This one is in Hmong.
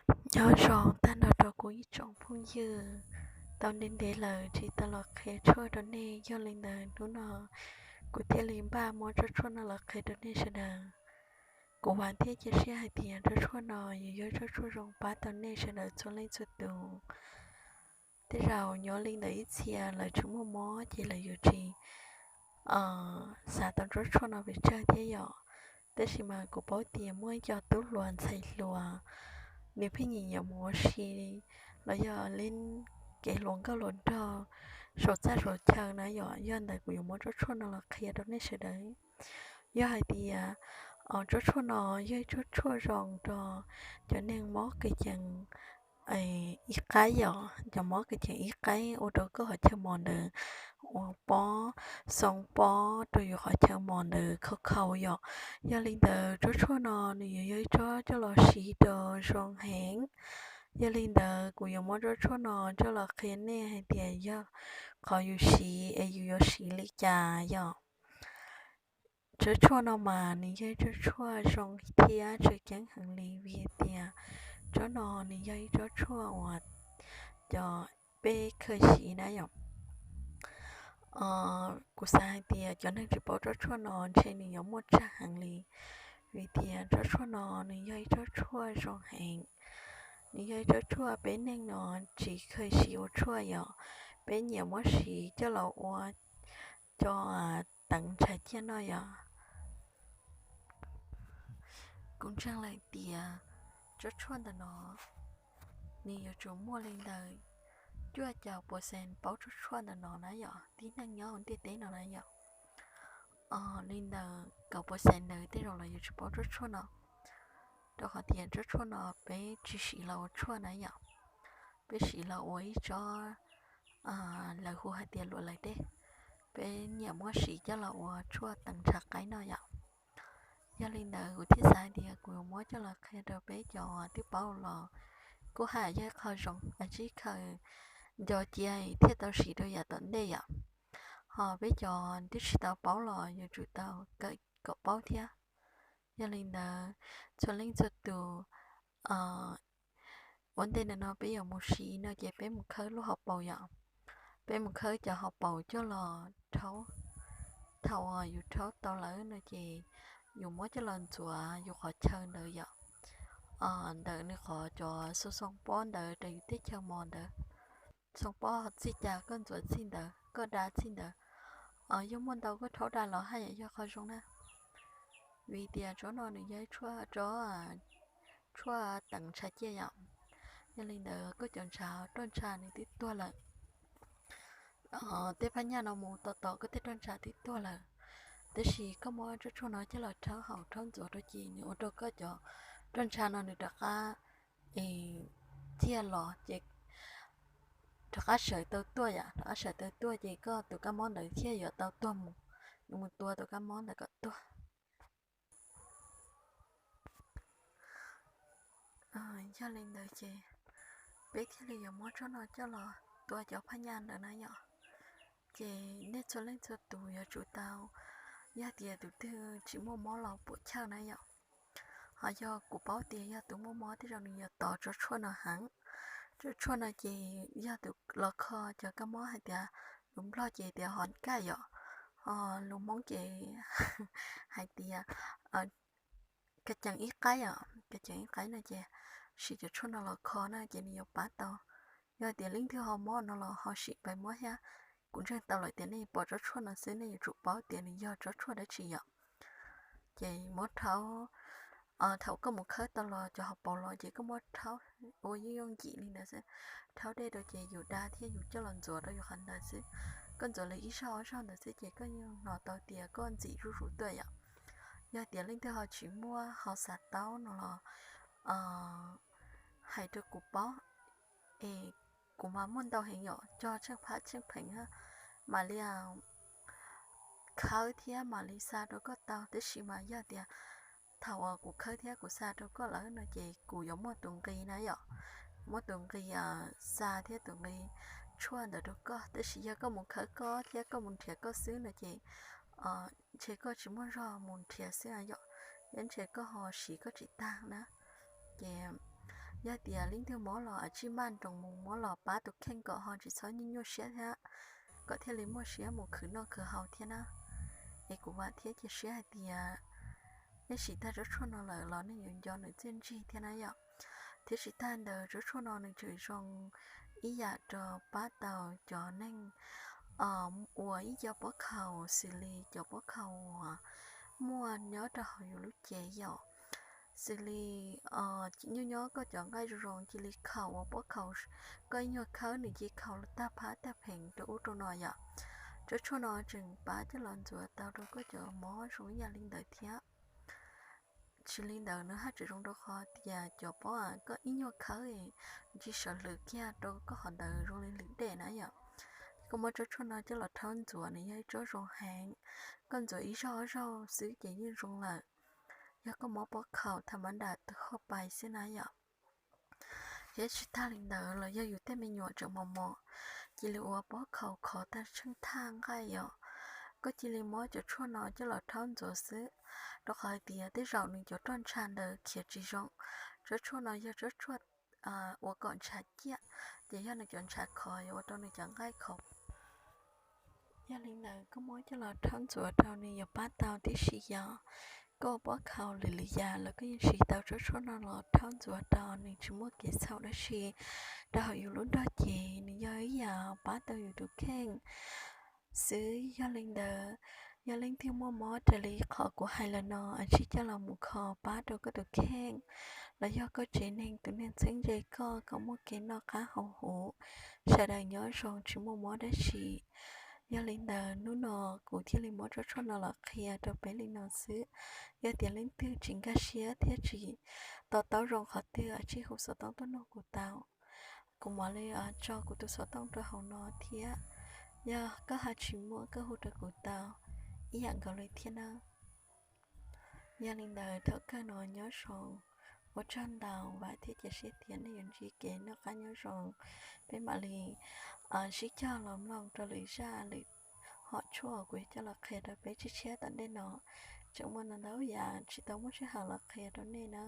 Nyob zoo tag nrho rau kuv ib tsoom phooj ywg, tau ntev ntev lawm tsis tau los qhia tshuaj rau nej, yog li ntawd hnub no kuv thiaj li npaj muab tsob tshuaj no los qhia rau nej sawv daws. Kuv vam thiab cia siab hais tias tsob tshuaj no yuav yog tsob tshuaj zoo pab tau nej sawv daws txhua leej txhua tus. Tej zaum nyob li ntawm ib txhia lawv tsis muaj mob ces lawv yuav tsis xav tau tsob tshuaj no pes tsawg thiab yom. Tab sis mas kuv paub tias muaj ib co tub hluas ntxhais hluas, nws pheej nyiam nyiam mus ua si los yog li kev hluas nkauj hluas nraug saum txaj saum chaw na yom. Yog ntawd kuv yuav muab tsob tshuaj no los qhia rau nej sawv daws. Yog hais tias tsob tshuaj no yog ib tsob tshuaj zoo rau cov neeg mob kwv ceev ib qaib yom, cov mob kwv ceev ib qaib ua rau koj qhov chaw mos ntawd ua pob, xoo pob rau yus qhov chaw mos ntawd khau khau yom. Yog li ntawd tsob tshuaj no nws yuav yog ib tsob coj los siv rau zoo heev. Yog li ntawd kuv yuav muab tsob tshuaj no coj los qhia nej hais tias yog qhov yus siv es yus yuav siv li cas yom. Tsob tshuaj no mas nws yog ib tsob tshuaj zoo thiab tseem ceeb heev li vim tias tsob no nws yog ib tsob tshuaj uas cov peb khaws siv na yom. Kuv xav hais tias cov neeg tsis paub tsob tshuaj no ntshe nws yuav muaj tsawg heev li, vim tias tsob tshuaj no nws yog ib tsob tshuaj zoo heev. Nws yog ib tsob tshuaj peb neeg no tsis khaws siv ua tshuaj yom, peb nyiam muab siv coj los ua cov teev ntshav ciaj noj yom. Kuv ntseeg lawm tias tsob tshuaj ntawm no nws yuav tsum muaj li ntawm cuaj caum percent paub tsob tshuaj ntawm no na yom, tib neeg nyob hauv ntiaj teb no na yom. Li ntawm kaum percent ntawd tej zaum los yuav tsis paub tsob tshuaj no, rau qhov tias tsob tshuaj no peb tsis siv los ua tshuaj na yom, peb siv los ua ib tsob lawv hu hais tias luam lais dej, peb nyiam muab siv coj los ua tshuaj teev ntshav qaib noj yom. Yog li ntawd kuv thiaj xav hais tias kuv yuav muab coj los qhia rau peb cov twb paub los kuj haj yam yog ib qho zoo, tsib khaws nco cia thiaj tau siv rau yav tom ntej yom. Ho peb cov twb tsis tau paub los yuav tsum tau kawm kom paub thiab. Yog li ntawd txhua leej txhua tus, ua ntej ntawm no peb yuav mus siv no ces peb mus khawb lub hauv paus yom. Peb mus khawb cov hauv paus coj los rhaub. Thaum uas yus rhaub tau lawm no ces yus muab coj los ntxuav yus qhov chaw ntawd yom, ntawm nws qhov cov xoo xoo pob ntawd rau yus tej chaw mos ntawd. Xoo pob txij cas koj ntxuav txij ntawd, koj da txij ntawd. Yog muaj ntau koj rhaub da los haj yam yog qhov zoo na, vim tias tsob no nws yog ib tsob, tshuaj teev ntshav ciaj yom. Yog li ntawd koj cov ntshav roj ntsha nws twb tuag lawm, tej phab nyaj no mus tos tos koj tej roj ntsha twb tuag lawm. Tab sis koj muab tsob tshuaj no coj los rhaub haus rhaub ntxuav rau ces nws ua rau koj cov roj ntsha no nws rov qab ciaj los ces rov qab sawv tau tuaj yom, rov qab sawv tau tuaj ces koj tus kab mob ntawd thiaj yuav tau tuag mus, yuav mus tua tus kab mob ntawd kom tuag. Yog li ntawd ces peb thiaj li yuav muab tsob no coj los tua cov phab nyaj ntawd na yom. Ces nej txhua leej txhua tus yuav tsum tau, yog tias tus twg tsis muaj mob los puam chawj na yom. Ho yog kuv paub tias yog tus muaj mob tej zaum nws yuav tos tsob tshuaj no heev. Tsob tshuaj no ces yog tus los kho cov kab mob hais tias, lus Nplog ces tias ho kaj yom, ho lus Hmoob ces hais tias ka ceev ib qaib os, ka ceev ib qaib no ces siv cov tshuaj no los kho na ces nws yuav pab tau. Yog tias leej twg ho mob no los ho sim pais muab thiab. Kuv ntseeg tau lawm tias nej pom tsob tshuaj no xwb nej yuav tsum paub tias nws yog tsob tshuaj dab tsi yom. Ces muab rhaub, thaum koj mus khawb tau los cov hauv paus los ces koj muab rhaub ua yooj yooj yim li ntawd xwb. Rhaub dej rau ces yus da thiab yus coj los ntxuav rau yus qhov ntawd xwb. Koj ntxuav li ib zaug ob zaug ntawd xwb ces koj yeej hnov tau tias koj ntxim zuj zus tuaj yom. Yog tias leej twg ho tsis muaj ho xav tau no los hais rau kuv paub, es kuv mas muaj ntau heev yom, cog tsheej phab tsheej pheem mam li khawb thiab mam li xa rau koj tau, tab sis mas yog tias thaum uas kuv khawb thiab kuv xa rau koj lawm no ces kuv yuav muaj tus nqi na yom, muaj tus nqi xa thiab tus nqi tshuaj ntawd rau koj. Tab sis yog koj mus khawb koj thiab koj mus nrhiav koj xwb no ces ntshe koj tsis muaj zog mus nrhiav xwb yom, thiab ntshe koj ho siv koj tsis tag na. Ces Yog tias leej twg mob los tsij maj nroos mus muab los pab tus kheej kom ho tsis txhob nyuaj nyuaj siab thiab, kom thiaj li muaj siab mus khwv noj khwv haus thiab na. Es kuv vam thiab cia siab hais tias nej sim tag tsob tshuaj no lawm los nej yuav nco nws txiaj ntsig thiab na yom. Thiab tsis tag ntawd tsob tshuaj no nws tseem zoo ib yam rau pab tau cov neeg uas ib co pob khaus xws li cov pob khaus uas muaj nyob rau hauv yus lub cev yom, xws li nyob nyob koj cov nqaij zoo zoo cia li khaus ua pob khaus, koj ib nyuag khawb nws cia li khaus tag phab tag pheem rau ub rau no yom. Tsob tshuaj no tseem pab coj los ntxuav tau rau koj cov mob zoo ib yam li ntawd thiab. Tsis li ntawd nws haj tseem zoo rau qhov tias cov pob koj ib nyuag khawb nws cia li sawv lwm kiag rau koj qhov ntawd zoo li lwm dej na yom. Koj muab tsob tshuaj no coj los rhaub ntxuav nws yog ib tsob zoo heev, koj ntxuav ib zaug ob zaug xwb ces yeej zoo lawm. Yog koj mob pob khaus tham ma nram tus hauj pais xwb na yom. Thiab tsis tag li ntawd los yog yus tej me nyuam tseem mos mos, cia li ua pob khaus khov tag tsheej thaj nqaij yom, koj cia li muab cov tshuaj no coj los rhaub ntxuav xwb, rau qhov hais tias tej zaum nws cov roj ntsha ntawd khiav tsis zoo. Tsob tshuaj no yog tsob tshuaj ua kom ntshav ciaj, ces yog nws cov ntshav khov yuav ua rau nws cov nqaij khov. Yog li ntawd koj muab coj los rhaub ntxuav rau nws yuav pab tau tib si yom. Koj ua pob khaus lwm lwm yam los koj yeej siv tau tsob tshuaj no los rhaub ntxuav rau nws tsis muaj kev txhaum dab tsi rau hauv yus lub nrog cev, nws yog ib yam pab tau yus tus kheej xwb. Yog li ntawd, yog leej twg muaj mob raws li qhov kuv hais los no, tsij coj los mus kho pab rau koj tus kheej, los yog koj tsev neeg tus neeg txheeb ze koj kom muaj kev noj qab haus huv, sawv daws nyob zoo tsis muaj mob dab tsi. Yog li ntawd hnub no kuv thiaj li muab tsob tshuaj no los qhia rau peb li no xwb. Yog tias leej twg tsis nkag siab thiab tsis to taub zoo qhov twg, tsij hu xov tooj tuaj nug kuv tau. Kuv mam li tso kuv tus xov tooj rau hauv no thiab. Yog koj ho tsis muaj koj hu rau kuv tau ib yam nkaus li thiab nawb. Yog li ntawd thaum kawg no nyob zoo, ua tsaug ntau, vam thiab cia siab tias nej yuav ntsib kev noj qab nyob zoo. Peb mam li sib cog los mloog rau lwm zaj lwm hom tshuaj kuv yuav coj los qhia rau peb tshiab tshiab tom ntej no. Tseem muaj ntau ntau yam tsis tau muaj sij hawm los qhia rau nej na.